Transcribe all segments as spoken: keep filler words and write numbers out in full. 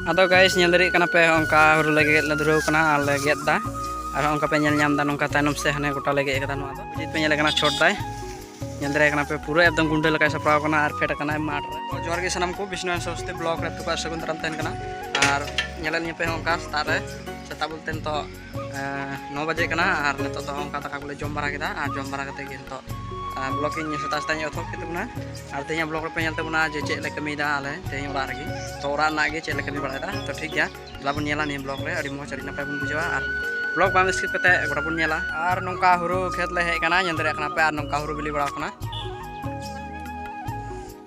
ᱟᱫᱚ guys, ᱧᱮᱞ ᱫᱟᱲᱮᱭᱟᱜ ᱠᱟᱱᱟ ᱯᱮ, ᱚᱱᱠᱟ ᱦᱩᱲᱩ ᱞᱮ ᱜᱮᱫ ᱞᱮ ᱫᱷᱩᱨᱟᱹᱣ ᱠᱟᱱᱟ ᱟᱨ ᱞᱮ ᱜᱮᱫ ᱮᱫᱟ᱾ ᱟᱨ ᱚᱱᱠᱟ ᱯᱮ ᱧᱮᱞ ᱧᱟᱢ ᱮᱫᱟ, ᱱᱚᱝᱠᱟ ᱛᱟᱭᱱᱚᱢ ᱥᱮᱫ ᱦᱟᱱᱮ ᱜᱚᱴᱟ ᱞᱮ ᱜᱮᱫ ᱠᱟᱫᱟ᱾ ᱱᱚᱣᱟ ᱫᱚ ᱵᱩᱡᱷᱟᱹᱣ ᱯᱮ ᱧᱮᱞ ᱠᱟᱱᱟ, ᱪᱷᱚᱴ ᱫᱟᱭ᱾ ᱧᱮᱞ ᱫᱟᱲᱮᱭᱟᱜ ᱠᱟᱱᱟ ᱯᱮ, ᱯᱩᱨᱟᱹ ᱮᱠᱫᱚᱢ ᱜᱩᱸᱰᱟᱹ ᱞᱮᱠᱟᱭ ᱥᱟᱯᱲᱟᱣ ᱠᱟᱱᱟ ᱟᱨ ᱯᱷᱮᱰ ᱟᱠᱟᱱᱟᱭ ᱢᱟᱴᱷ ᱨᱮ᱾ ᱛᱚ ᱡᱚᱦᱟᱨ ᱜᱮ ᱥᱟᱱᱟᱢ ᱠᱚ, ᱵᱤᱥᱱᱩ ᱥᱚᱨᱚᱥᱚᱛᱤ vlog ᱨᱮ ᱟᱯᱮ ᱠᱚᱣᱟᱜ ᱥᱟᱹᱜᱩᱱ ᱫᱟᱨᱟᱢ ᱛᱟᱦᱮᱱ ᱠᱟᱱᱟ᱾ ᱟᱨ ᱧᱮᱞᱮᱫ ᱞᱤᱧᱟ ᱯᱮ ᱚᱱᱠᱟ ᱥᱮᱛᱟᱜ ᱨᱮ, ᱥᱮᱛᱟᱜ ᱵᱚᱞᱛᱮ ᱱᱤᱛᱚᱜ ᱮᱸ, ᱱᱚ ᱵᱟᱡᱮ ᱠᱟᱱᱟ ᱟᱨ ᱱᱤᱛᱚᱜ ᱫᱚ ᱚᱱᱠᱟ ᱫᱟᱠᱟ ᱠᱚᱞᱮ ᱡᱚᱢ ᱵᱟᱲᱟ ᱠᱮᱫᱟ᱾ ᱟᱨ ᱡᱚᱢ ᱵᱟᱲᱟ ᱠᱟᱛᱮ ᱜᱮ ᱱᱤᱛᱚᱜ, ᱟᱸ, vlog ᱤᱧ ᱥᱮᱛᱟᱜ ᱥᱮᱛᱟᱜ ᱤᱧ ᱮᱛᱚᱦᱚᱵ ᱠᱮᱫ ᱛᱟᱵᱚᱱᱟ᱾ ᱟᱨ ᱛᱮᱦᱮᱧᱟᱜ vlog ᱨᱮᱯᱮ ᱧᱮᱞ ᱛᱟᱵᱚᱱᱟ ᱡᱮ ᱪᱮᱫ ᱞᱮ ᱠᱟᱹᱢᱤᱭᱮᱫᱟ ᱟᱞᱮ ᱛᱮᱦᱮᱧ ᱚᱲᱟᱜ ᱨᱮᱜᱮ᱾ ᱛᱚ ᱚᱲᱟᱜ ᱨᱮᱱᱟᱜ ᱜᱮ ᱪᱮᱫ ᱞᱮ ᱠᱟᱹᱢᱤ ᱵᱟᱲᱟᱭᱮᱫᱟ᱾ ᱛᱚ ᱴᱷᱤᱠ ᱜᱮᱭᱟ, ᱫᱮᱞᱟ ᱵᱚᱱ ᱧᱮᱞᱟ ᱱᱤᱭᱟᱹ vlog ᱨᱮ, ᱟᱹᱰᱤ ᱢᱚᱡᱽ ᱟᱹᱰᱤ ᱱᱟᱯᱟᱭ ᱵᱚᱱ ᱵᱩᱡᱷᱟᱹᱣᱟ᱾ ᱟᱨ vlog ᱵᱟᱝ skip ᱠᱟᱛᱮ ᱜᱚᱴᱟ ᱵᱚᱱ ᱧᱮᱞᱟ᱾ ᱟᱨ ᱱᱚᱝᱠᱟ ᱦᱩᱲᱩ ᱠᱷᱮᱛ ᱞᱮ ᱦᱮᱡ ᱟᱠᱟᱱᱟ, ᱧᱮᱞ ᱫᱟᱲᱮᱭᱟᱜ ᱠᱟᱱᱟ ᱯᱮ, ᱟᱨ ᱱᱚᱝᱠᱟ ᱦᱩᱲᱩ ᱵᱤᱞᱤ ᱵᱟᱲᱟᱣ ᱠᱟᱱᱟ᱾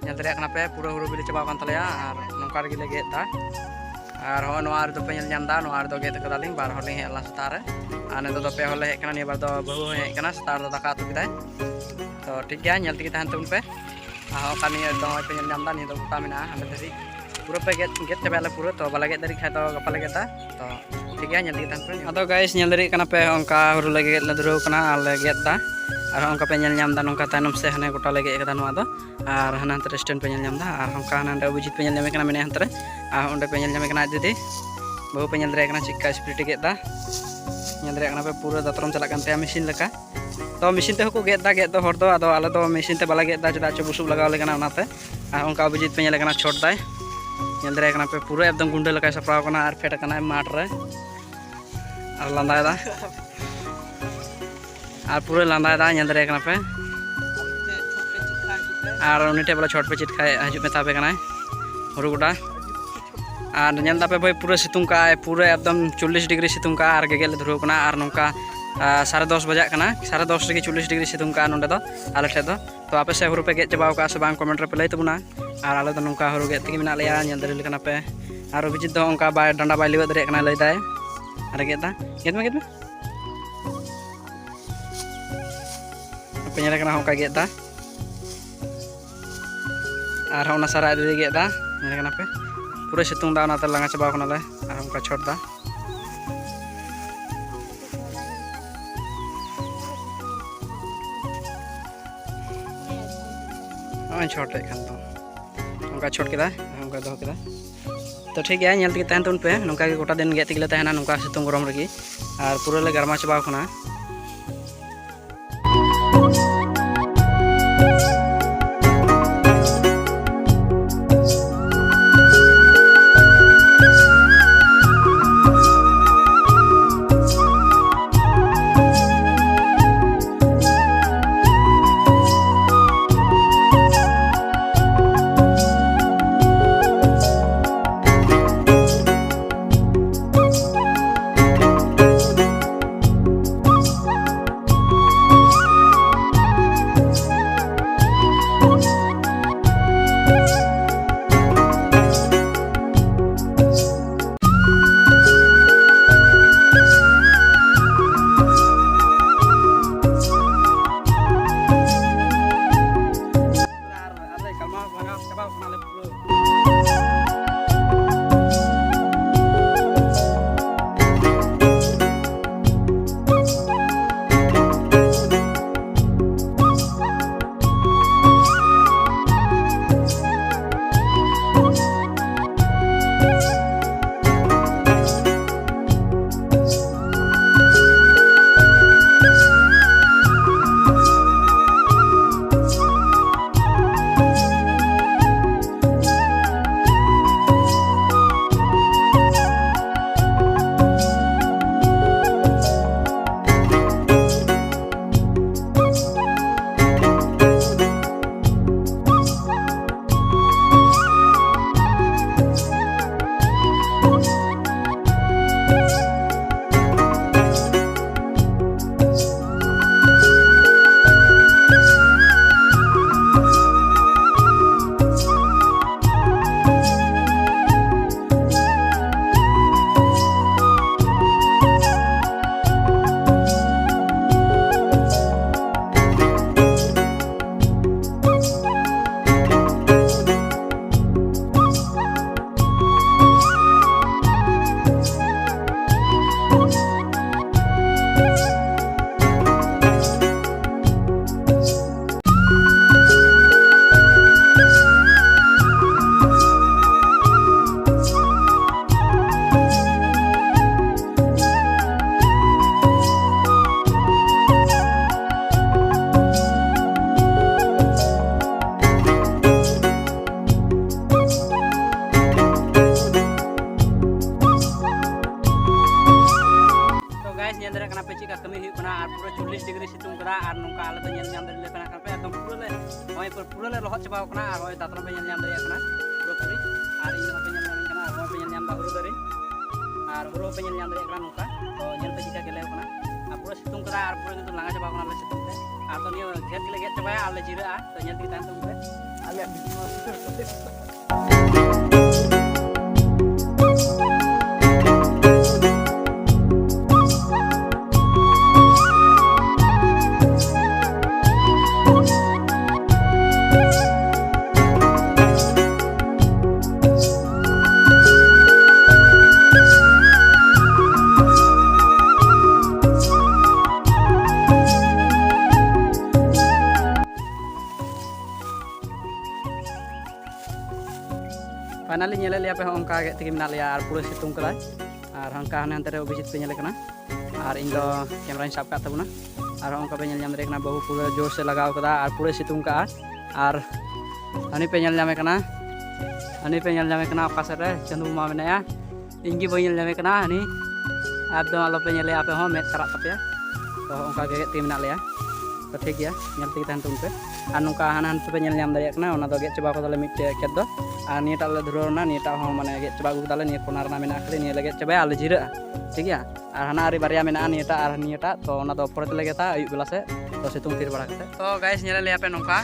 ᱧᱮᱞ ᱫᱟᱲᱮᱭᱟᱜ ᱠᱟᱱᱟ ᱯᱮ, ᱯᱩᱨᱟᱹ ᱦᱩᱲᱩ ᱵᱤᱞᱤ ᱪᱟᱵᱟᱣ ᱟᱠᱟᱱ ᱛᱟᱞᱮᱭᱟ᱾ ᱟᱨ ᱱᱚᱝᱠᱟ ᱨᱮᱜᱮ ᱞᱮ ᱜᱮᱫ ᱮᱫᱟ᱾ ᱟᱨ ᱦᱚᱸᱜᱼᱚᱭ ᱱᱚᱣᱟ ᱨᱮᱫᱚ ᱯᱮ ᱧᱮᱞ ᱧᱟᱢ ᱮᱫᱟ, ᱱᱚᱣᱟ ᱨᱮᱫᱚ ᱜᱮᱫ ᱠᱟᱫᱟᱞᱤᱧ, ᱵᱟᱨ ᱦᱚᱲ ᱞᱤᱧ ᱦᱮᱡ ᱞᱮᱱᱟ ᱥᱮᱛᱟᱜ ᱨᱮ᱾ ᱟᱨ ᱱᱤᱛᱚᱜ ᱫᱚ ᱯᱮ ᱦᱚᱲ ᱞᱮ ᱦᱮᱡ ᱟᱠᱟᱱᱟ, ᱱᱤᱭᱟᱹ ᱵᱟᱨ ᱫᱚ ᱵᱟᱹᱦᱩ ᱦᱚᱸᱭ ᱦᱮᱡ ᱟᱠᱟᱱᱟ, ᱥᱮᱛᱟᱜ ᱨᱮᱫᱚ ᱫᱟᱠᱟ ᱩᱛᱩ ᱠᱮᱫᱟᱭ᱾ ᱛᱚ ᱴᱷᱤᱠ ᱜᱮᱭᱟ, ᱧᱮᱞ ᱛᱮᱜᱮ ᱛᱟᱦᱮᱱ ᱛᱟᱵᱚᱱ ᱯᱮ᱾ ᱟᱨ ᱦᱚᱸ ᱚᱱᱠᱟ ᱱᱤᱭᱟᱹ ᱫᱚ ᱯᱮ ᱧᱮᱞ ᱧᱟᱢ ᱮᱫᱟ, ᱱᱤᱭᱟᱹ ᱫᱚ ᱜᱚᱴᱟ ᱢᱮᱱᱟᱜᱼᱟ ᱦᱟᱸᱰᱮ ᱫᱷᱟᱹᱵᱤᱡ᱾ ᱯᱩᱨᱟᱹ ᱯᱮ ᱜᱮᱫ, ᱜᱮᱫ ᱪᱟᱵᱟᱭᱟᱞᱮ ᱯᱩᱨᱟᱹ, ᱛᱚ ᱵᱟᱞᱮ ᱜᱮᱫ ᱫᱟᱲᱮᱭᱟᱜ ᱠᱷᱟᱡ ᱫᱚ ᱜᱟᱯᱟ ᱞᱮ ᱜᱮᱫᱟ᱾ ᱛᱚ ᱴᱷᱤᱠ ᱜᱮᱭᱟ, ᱧᱮᱞ ᱛᱮᱜᱮ ᱛᱟᱦᱮᱱ ᱯᱮ᱾ ᱟᱫᱚ guys, ᱧᱮᱞ ᱫᱟᱲᱮᱭᱟᱜ ᱠᱟᱱᱟ ᱯᱮ, ᱚᱱᱠᱟ ᱦᱩᱲᱩ ᱞᱮ ᱜᱮᱫ ᱞᱮ ᱫᱷᱩᱨᱟᱹᱣ ᱠᱟᱱᱟ ᱟᱨ ᱞᱮ ᱜᱮᱫ ᱮᱫᱟ᱾ ᱟᱨ ᱚᱱᱠᱟ ᱯᱮ ᱧᱮᱞ ᱧᱟᱢ ᱮᱫᱟ, ᱱᱚᱝᱠᱟ ᱛᱟᱭᱱᱚᱢ ᱥᱮᱫ ᱦᱟᱱᱮ ᱜᱚᱴᱟ ᱞᱮ ᱜᱮᱫ ᱠᱟᱫᱟ ᱱᱚᱣᱟ ᱫᱚ᱾ ᱟᱨ ᱦᱟᱱᱟ ᱦᱟᱱᱛᱮ ᱨᱮ stand ᱯᱮ ᱧᱮᱞ ᱧᱟᱢ ᱮᱫᱟ᱾ ᱟᱨ ᱚᱱᱠᱟ ᱦᱟᱱᱟ ᱦᱟᱸᱰᱮ ᱚᱵᱷᱤᱡᱤᱛ ᱯᱮ ᱧᱮᱞ ᱧᱟᱢᱮ ᱠᱟᱱᱟ, ᱢᱮᱱᱟᱭᱟ ᱦᱟᱱᱛᱮ ᱨᱮ᱾ ᱟᱨ ᱚᱸᱰᱮ ᱯᱮ ᱧᱮᱞ ᱧᱟᱢᱮ ᱠᱟᱱᱟ ᱟᱡ ᱫᱤᱫᱤ᱾ ᱵᱟᱹᱦᱩ ᱯᱮ ᱧᱮᱞ ᱫᱟᱲᱮᱭᱟᱜ ᱠᱟᱱᱟ ᱪᱮᱫᱠᱟ speed ᱮ ᱜᱮᱫ ᱮᱫᱟ᱾ ᱧᱮᱞ ᱫᱟᱲᱮᱭᱟᱜ ᱠᱟᱱᱟ ᱯᱮ, ᱯᱩᱨᱟᱹ ᱫᱟᱛᱨᱚᱢ ᱪᱟᱞᱟᱜ ᱠᱟᱱ ᱛᱟᱭᱟ machine ᱞᱮᱠᱟ᱾ ᱛᱚ machine ᱛᱮᱦᱚᱸ ᱠᱚ ᱜᱮᱫ ᱮᱫᱟ ᱜᱮᱫ ᱫᱚ ᱦᱚᱲ ᱫᱚ, ᱟᱫᱚ ᱟᱞᱮ ᱫᱚ machine ᱛᱮ ᱵᱟᱞᱮ ᱜᱮᱫ ᱮᱫᱟ, ᱪᱮᱫᱟᱜ ᱪᱚ ᱵᱩᱥᱩᱵ ᱞᱟᱜᱟᱣ ᱟᱞᱮ ᱠᱟᱱᱟ ᱚᱱᱟᱛᱮ᱾ ᱟᱨ ᱚᱱᱠᱟ ᱚᱵᱷᱤᱡᱤᱛ ᱯᱮ ᱧᱮᱞᱮ ᱠᱟᱱᱟ ᱪᱷᱚᱴ ᱫᱟᱭ᱾ ᱧᱮᱞ ᱫᱟᱲᱮᱭᱟᱜ ᱠᱟᱱᱟ ᱯᱮ, ᱯᱩᱨᱟᱹ ᱮᱠᱫᱚᱢ ᱜᱩᱸᱰᱟᱹ ᱞᱮᱠᱟᱭ ᱥᱟᱯᱲᱟᱣ ᱠᱟᱱᱟ ᱟᱨ ᱯᱷᱮᱰ ᱟᱠᱟᱱᱟᱭ ᱢᱟᱴᱷ ᱨᱮ᱾ ᱟᱨ ᱞᱟᱸᱫᱟᱭᱮᱫᱟ᱾ ᱟᱨ ᱯᱩᱨᱟᱹ ᱞᱟᱸᱫᱟᱭᱮᱫᱟ, ᱧᱮᱞ ᱫᱟᱲᱮᱭᱟᱜ ᱠᱟᱱᱟ ᱯᱮ᱾ ᱟᱨ ᱩᱱᱤ ᱴᱷᱮᱱ ᱵᱚᱞᱮ ᱪᱷᱚᱴ ᱯᱮ ᱪᱮᱫ ᱠᱷᱟᱡ ᱦᱤᱡᱩᱜ ᱢᱮᱛᱟ ᱯᱮ ᱠᱟᱱᱟᱭ ᱦᱩᱲᱩ ᱜᱚᱰᱟ᱾ ᱟᱨ ᱧᱮᱞ ᱫᱟᱯᱮ ᱵᱷᱟᱹᱭ, ᱯᱩᱨᱟᱹ ᱥᱤᱛᱩᱝ ᱠᱟᱜᱼᱟᱭ, ᱯᱩᱨᱟᱹ ᱮᱠᱫᱚᱢ ᱪᱚᱞᱞᱤᱥ degree ᱥᱤᱛᱩᱝ ᱠᱟᱜᱼᱟ ᱟᱨ ᱜᱮᱜᱮᱫ ᱞᱮ ᱫᱷᱩᱨᱟᱹᱣ ᱠᱟᱱᱟ᱾ ᱟᱨ ᱱᱚᱝᱠᱟ, ᱟᱨ ᱥᱟᱲᱮ ᱫᱚᱥ ᱵᱟᱡᱟᱜ ᱠᱟᱱᱟ, ᱥᱟᱲᱮ ᱫᱚᱥ ᱨᱮᱜᱮ ᱪᱚᱞᱞᱤᱥ degree ᱥᱤᱛᱩᱝ ᱠᱟᱜᱼᱟ ᱱᱚᱸᱰᱮ ᱫᱚ, ᱟᱞᱮ ᱴᱷᱮᱡ ᱫᱚ᱾ ᱛᱚ ᱟᱯᱮ ᱥᱮᱫ ᱦᱩᱲᱩ ᱯᱮ ᱜᱮᱫ ᱪᱟᱵᱟᱣ ᱠᱟᱜᱼᱟ ᱥᱮ ᱵᱟᱝ, comment ᱨᱮᱯᱮ ᱞᱟᱹᱭ ᱛᱟᱵᱚᱱᱟ᱾ ᱟᱨ ᱟᱞᱮ ᱫᱚ ᱱᱚᱝᱠᱟ ᱦᱩᱲᱩ ᱜᱮᱫ ᱛᱮᱜᱮ ᱢᱮᱱᱟᱜ ᱞᱮᱭᱟ, ᱧᱮᱞ ᱫᱟᱲᱮ ᱠᱟᱱᱟ ᱯᱮ᱾ ᱟᱨ ᱚᱵᱷᱤᱡᱤᱛ ᱫᱚ ᱚᱱᱠᱟ ᱵᱟᱭ, ᱰᱟᱸᱰᱟ ᱵᱟᱭ ᱞᱤᱣᱟᱹᱫ ᱫᱟᱲᱮᱭᱟᱜ ᱠᱟᱱᱟ, ᱞᱟᱹᱭ ᱫᱟᱭ᱾ ᱟᱨ ᱜᱮᱫ ᱫᱟ, ᱜᱮᱫ ᱢᱮ, ᱜᱮᱫ ᱢᱮ᱾ ᱯᱮ ᱧᱮᱞᱮ ᱠᱟᱱᱟ ᱚᱱᱠᱟ ᱜᱮᱫ ᱫᱟ᱾ ᱟᱨ ᱚᱱᱟ ᱥᱟᱨᱟ ᱟᱡ ᱫᱤᱫᱤ ᱜᱮᱫ ᱫᱟ, ᱧᱮᱞᱮ ᱠᱟᱱᱟ ᱯᱮ᱾ ᱯᱩᱨᱟᱹ ᱥᱤᱛᱩᱝ ᱫᱟ, ᱚᱱᱟᱛᱮ ᱞᱟᱸᱜᱟ ᱪᱟᱵᱟᱣ ᱠᱟᱱᱟᱞᱮ᱾ ᱟᱨ ᱚᱱᱠᱟ ᱪᱷᱚᱴ ᱫᱟ᱾ ᱱᱚᱜᱼᱚᱭ ᱪᱷᱚᱴᱮᱫ ᱠᱟᱱ ᱫᱚ᱾ ᱚᱱᱠᱟ ᱪᱷᱚᱴ ᱠᱮᱫᱟ, ᱚᱱᱠᱟ ᱫᱚᱦᱚ ᱠᱮᱫᱟ᱾ ᱛᱚ ᱴᱷᱤᱠ ᱜᱮᱭᱟ, ᱧᱮᱞ ᱛᱮᱜᱮ ᱛᱟᱦᱮᱱ ᱛᱟᱵᱚᱱ ᱯᱮ, ᱱᱚᱝᱠᱟ ᱜᱮ ᱜᱚᱴᱟ ᱫᱤᱱ ᱜᱮᱫ ᱛᱮᱜᱮ ᱞᱮ ᱛᱟᱦᱮᱱᱟ ᱱᱚᱝᱠᱟ ᱥᱤᱛᱩᱝ ᱜᱚᱨᱚᱢ ᱨᱮᱜᱮ᱾ ᱟᱨ ᱯᱩᱨᱟᱹ ᱞᱮ ᱜᱟᱨᱢᱟᱣ ᱪᱟᱵᱟᱣ ᱠᱟᱱᱟ᱾ ᱪᱚᱞᱞᱤᱥ ᱰᱤᱜᱽᱨᱤ ᱥᱤᱛᱩᱝ ᱠᱟᱫᱟ᱾ ᱟᱨ ᱱᱚᱝᱠᱟ ᱟᱞᱮ ᱫᱚ ᱧᱮᱞ ᱧᱟᱢ ᱫᱟᱲᱮᱭᱟᱜ ᱞᱮ ᱠᱟᱱᱟ ᱯᱮ, ᱮᱠᱫᱚᱢ ᱯᱩᱨᱟᱹ ᱞᱮ, ᱱᱚᱜᱼᱚᱭ ᱯᱩᱨᱟᱹ ᱞᱮ ᱞᱚᱦᱚᱫ ᱪᱟᱵᱟᱣ ᱠᱟᱱᱟ᱾ ᱟᱨ ᱱᱚᱜᱼᱚᱭ ᱫᱟᱛᱨᱚᱢ ᱯᱮ ᱧᱮᱞ ᱧᱟᱢ ᱫᱟᱲᱮᱭᱟᱜ ᱠᱟᱱᱟ ᱯᱩᱨᱟᱹᱯᱩᱨᱤ, ᱟᱨ ᱤᱧ ᱦᱚᱸ ᱯᱮ ᱧᱮᱞ ᱧᱟᱢ ᱠᱟᱱᱟ, ᱟᱨ ᱱᱚᱜᱼᱚᱭ ᱯᱮ ᱧᱮᱞ ᱧᱟᱢ ᱮᱫᱟ ᱦᱩᱲᱩ ᱫᱟᱨᱮ, ᱟᱨ ᱦᱩᱲᱩ ᱦᱚᱸ ᱯᱮ ᱧᱮᱞ ᱧᱟᱢ ᱫᱟᱲᱮᱭᱟᱜ ᱠᱟᱱᱟ ᱱᱚᱝᱠᱟ᱾ ᱛᱚ ᱧᱮᱞ ᱯᱮ ᱪᱤᱠᱟ ᱜᱮᱞᱮ ᱠᱟᱱᱟ, ᱟᱨ ᱯᱩᱨᱟᱹ ᱥᱤᱛᱩᱝ ᱠᱟᱫᱟ, ᱟᱨ ᱯᱩᱨᱟᱹ ᱠᱤᱱᱛᱩ ᱞᱟᱸᱜᱟ ᱪᱟᱵᱟᱣ ᱠᱟᱱᱟ ᱞᱮ ᱥᱤᱛᱩᱝ ᱛᱮ᱾ ᱟᱨ ᱛᱚ ᱱᱤᱭᱟᱹ ᱜᱷᱮᱴ ᱜᱮᱞᱮ ᱜᱮᱫ ᱪᱟᱵᱟᱭᱟ ᱟᱨ ᱞᱮ ᱡᱤᱨᱟᱹᱜᱼᱟ᱾ ᱛᱚ ᱧᱮᱞ ᱛᱮᱜᱮ ᱛᱟᱦᱮᱱ ᱛᱟᱵᱚᱱ ᱯᱮ᱾ ᱟᱞᱮᱭᱟᱜ ᱵᱷᱤᱰᱤᱭᱳ ᱯᱷᱟᱭᱱᱟᱞᱤ ᱧᱮᱞᱮᱫ ᱞᱮᱭᱟ ᱯᱮ, ᱦᱚᱸᱜᱼᱚ ᱱᱚᱝᱠᱟ ᱜᱮ ᱛᱮᱜᱮ ᱢᱮᱱᱟᱜ ᱞᱮᱭᱟ ᱟᱨ ᱯᱩᱨᱟᱹ ᱥᱤᱛᱩᱝ ᱠᱟᱫᱟᱭ᱾ ᱟᱨ ᱦᱟᱱᱠᱟ ᱦᱟᱱᱮ ᱦᱟᱱᱛᱮ ᱨᱮ ᱚᱵᱷᱤᱡᱤᱛ ᱯᱮ ᱧᱮᱞᱮ ᱠᱟᱱᱟ, ᱟᱨ ᱤᱧ ᱫᱚ ᱠᱮᱢᱮᱨᱟᱧ ᱥᱟᱵ ᱠᱟᱜ ᱛᱟᱵᱚᱱᱟ᱾ ᱟᱨ ᱦᱚᱸᱜᱼᱚ ᱱᱚᱝᱠᱟ ᱯᱮ ᱧᱮᱞ ᱧᱟᱢ ᱫᱟᱲᱮᱭᱟᱜ ᱠᱟᱱᱟ, ᱵᱟᱹᱦᱩ ᱯᱩᱨᱟᱹ ᱡᱳᱨ ᱥᱮ ᱞᱟᱜᱟᱣ ᱠᱟᱫᱟ ᱟᱨ ᱯᱩᱨᱟᱹ ᱥᱤᱛᱩᱝ ᱠᱟᱜᱼᱟ᱾ ᱟᱨ ᱦᱟᱹᱱᱤ ᱯᱮ ᱧᱮᱞ ᱧᱟᱢᱮ ᱠᱟᱱᱟ, ᱦᱟᱹᱱᱤ ᱯᱮ ᱧᱮᱞ ᱧᱟᱢᱮ ᱠᱟᱱᱟ ᱚᱠᱟ ᱥᱮᱫ ᱨᱮ ᱪᱟᱸᱫᱩ ᱢᱟᱢᱟ ᱢᱮᱱᱟᱭᱟ, ᱤᱧ ᱜᱮ ᱵᱟᱹᱧ ᱧᱮᱞ ᱧᱟᱢᱮ ᱠᱟᱱᱟ᱾ ᱦᱟᱹᱱᱤ ᱮᱠᱫᱚᱢ ᱟᱞᱚ ᱯᱮ ᱧᱮᱞᱮᱭᱟ ᱟᱯᱮ ᱦᱚᱸ, ᱢᱮᱫ ᱠᱷᱟᱨᱟᱜ ᱛᱟᱯᱮᱭᱟ᱾ ᱛᱚ ᱚᱱᱠᱟ ᱜᱮ ᱛᱮᱜᱮ ᱢᱮᱱᱟᱜ ᱞᱮᱭᱟ᱾ ᱛᱚ ᱴᱷᱤᱠ ᱜᱮᱭᱟ, ᱧᱮᱞ ᱛᱮᱜᱮ ᱛᱟᱦᱮᱱ ᱛᱟᱵᱚᱱ ᱯᱮ᱾ ᱟᱨ ᱱᱚᱝᱠᱟ ᱦᱟᱱᱟ ᱦᱟᱱᱛᱮ ᱯᱮ ᱧᱮᱞ ᱧᱟᱢ ᱫᱟᱲᱮᱭᱟᱜ ᱠᱟᱱᱟ, ᱚᱱᱟ ᱫᱚ ᱜᱮᱫ ᱪᱟᱵᱟ ᱠᱟᱫᱟᱞᱮ ᱢᱤᱫᱴᱮᱡ ᱠᱷᱮᱛ ᱫᱚ᱾ ᱟᱨ ᱱᱤᱭᱟᱹᱴᱟᱜ ᱞᱮ ᱫᱷᱩᱨᱟᱹᱣ ᱮᱱᱟ, ᱱᱤᱭᱟᱹᱴᱟᱜ ᱦᱚᱸ ᱢᱟᱱᱮ ᱜᱮᱫ ᱪᱟᱵᱟ ᱟᱹᱜᱩ ᱠᱟᱫᱟᱞᱮ, ᱱᱤᱭᱟᱹ ᱠᱚᱨᱱᱟᱨ ᱨᱮᱱᱟᱜ ᱢᱮᱱᱟᱜᱼᱟ ᱠᱷᱟᱹᱞᱤ, ᱱᱤᱭᱟᱹ ᱞᱮ ᱜᱮᱫ ᱪᱟᱵᱟᱭᱟ ᱟᱨ ᱞᱮ ᱡᱤᱨᱟᱹᱜᱼᱟ᱾ ᱴᱷᱤᱠ ᱜᱮᱭᱟ, ᱟᱨ ᱦᱟᱱᱟ ᱟᱹᱣᱨᱤ ᱵᱟᱨᱭᱟ ᱢᱮᱱᱟᱜᱼᱟ, ᱱᱤᱭᱟᱹᱴᱟᱜ ᱟᱨ ᱱᱤᱭᱟᱹᱴᱟᱜ, ᱛᱚ ᱚᱱᱟ ᱫᱚ ᱯᱚᱨᱮ ᱛᱮᱞᱮ ᱜᱮᱫᱟ ᱟᱹᱭᱩᱵ ᱵᱮᱞᱟ ᱥᱮᱫ, ᱛᱚ ᱥᱤᱛᱩᱝ ᱛᱷᱤᱨ ᱵᱟᱲᱟ ᱠᱟᱛᱮ᱾ ᱛᱚ ᱜᱟᱭᱤᱥ, ᱧᱮᱞᱮᱫ ᱞᱮᱭᱟ ᱯᱮ ᱱᱚᱝᱠᱟ,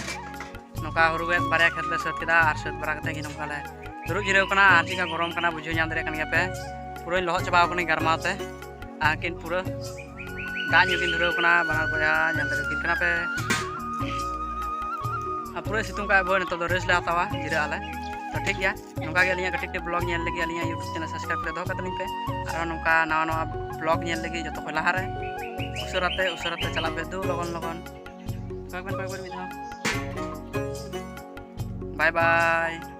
ᱱᱚᱝᱠᱟ ᱦᱩᱲᱩ ᱜᱮᱫ ᱵᱟᱨᱭᱟ ᱠᱷᱮᱛ ᱞᱮ ᱥᱟᱹᱛ ᱠᱮᱫᱟ, ᱟᱨ ᱥᱟᱹᱛ ᱵᱟᱲᱟ ᱠᱟᱛᱮ ᱜᱮ ᱱᱚᱝᱠᱟ ᱞᱮ ᱫᱩᱲᱩᱵ ᱡᱤᱨᱟᱹᱣ ᱠᱟᱱᱟ᱾ ᱟᱨ ᱪᱮᱫᱠᱟ ᱜᱚᱨᱚᱢ ᱠᱟᱱᱟ ᱵᱩᱡᱷᱟᱹᱣ ᱧᱟᱢ ᱫᱟᱲᱮᱭᱟᱜ ᱠᱟᱱ ᱜᱮᱭᱟ ᱯᱮ, ᱯᱩᱨᱟᱹᱧ ᱞᱚᱦᱚᱫ ᱪᱟᱵᱟᱣ ᱠᱟᱹᱱᱟᱹᱧ ᱜᱟᱨᱢᱟᱣ ᱛᱮ᱾ ᱟᱨ ᱠᱤᱱ ᱯᱩᱨᱟᱹ ᱫᱟᱜ ᱧᱩ ᱠᱤᱱ ᱫᱷᱩᱨᱟᱹᱣ ᱠᱟᱱᱟ ᱵᱟᱱᱟᱨ ᱵᱚᱭᱦᱟ, ᱧᱮᱞ ᱫᱟᱲᱮᱭᱟᱠᱤᱱ ᱠᱟᱱᱟ ᱯᱮ᱾ ᱟᱨ ᱯᱩᱨᱟᱹ ᱥᱤᱛᱩᱝ ᱠᱟᱜ ᱵᱚᱭ, ᱱᱤᱛᱚᱜ ᱫᱚ ᱨᱮᱥᱴ ᱞᱮ ᱦᱟᱛᱟᱣᱟ, ᱡᱤᱨᱟᱹᱜ ᱟᱞᱮ᱾ ᱛᱚ ᱴᱷᱤᱠ ᱜᱮᱭᱟ, ᱱᱚᱝᱠᱟ ᱜᱮ ᱟᱹᱞᱤᱧᱟᱜ ᱠᱟᱹᱴᱤᱡ ᱠᱟᱹᱴᱤᱡ ᱵᱞᱚᱜ ᱧᱮᱞ ᱞᱟᱹᱜᱤᱫ ᱟᱹᱞᱤᱧᱟᱜ YouTube ᱪᱮᱱᱮᱞ ᱥᱟᱵᱥᱠᱨᱟᱭᱤᱵ ᱠᱟᱛᱮ ᱫᱚᱦᱚ ᱠᱟᱛᱟᱞᱤᱧ ᱯᱮ᱾ ᱟᱨᱦᱚᱸ ᱱᱚᱝᱠᱟ ᱱᱟᱣᱟ ᱱᱟᱣᱟ ᱵᱞᱚᱜ ᱧᱮᱞ ᱞᱟᱹᱜᱤᱫ ᱡᱚᱛᱚ ᱠᱷᱚᱱ ᱞᱟᱦᱟᱨᱮ ᱩᱥᱟᱹᱨᱟ ᱛᱮ ᱩᱥᱟᱹᱨᱟ ᱛᱮ ᱪᱟᱞᱟᱜ ᱯᱮ ᱫᱩ ᱞᱚᱜᱚᱱ ᱞᱚᱜᱚᱱ᱾ ᱠᱚᱭᱮᱠ ᱵᱮᱱ ᱠᱚᱭᱮᱠ ᱵᱮᱱ ᱢᱤᱫ ᱫᱷᱟᱣ᱾ ᱵᱟᱭ ᱵᱟᱭ᱾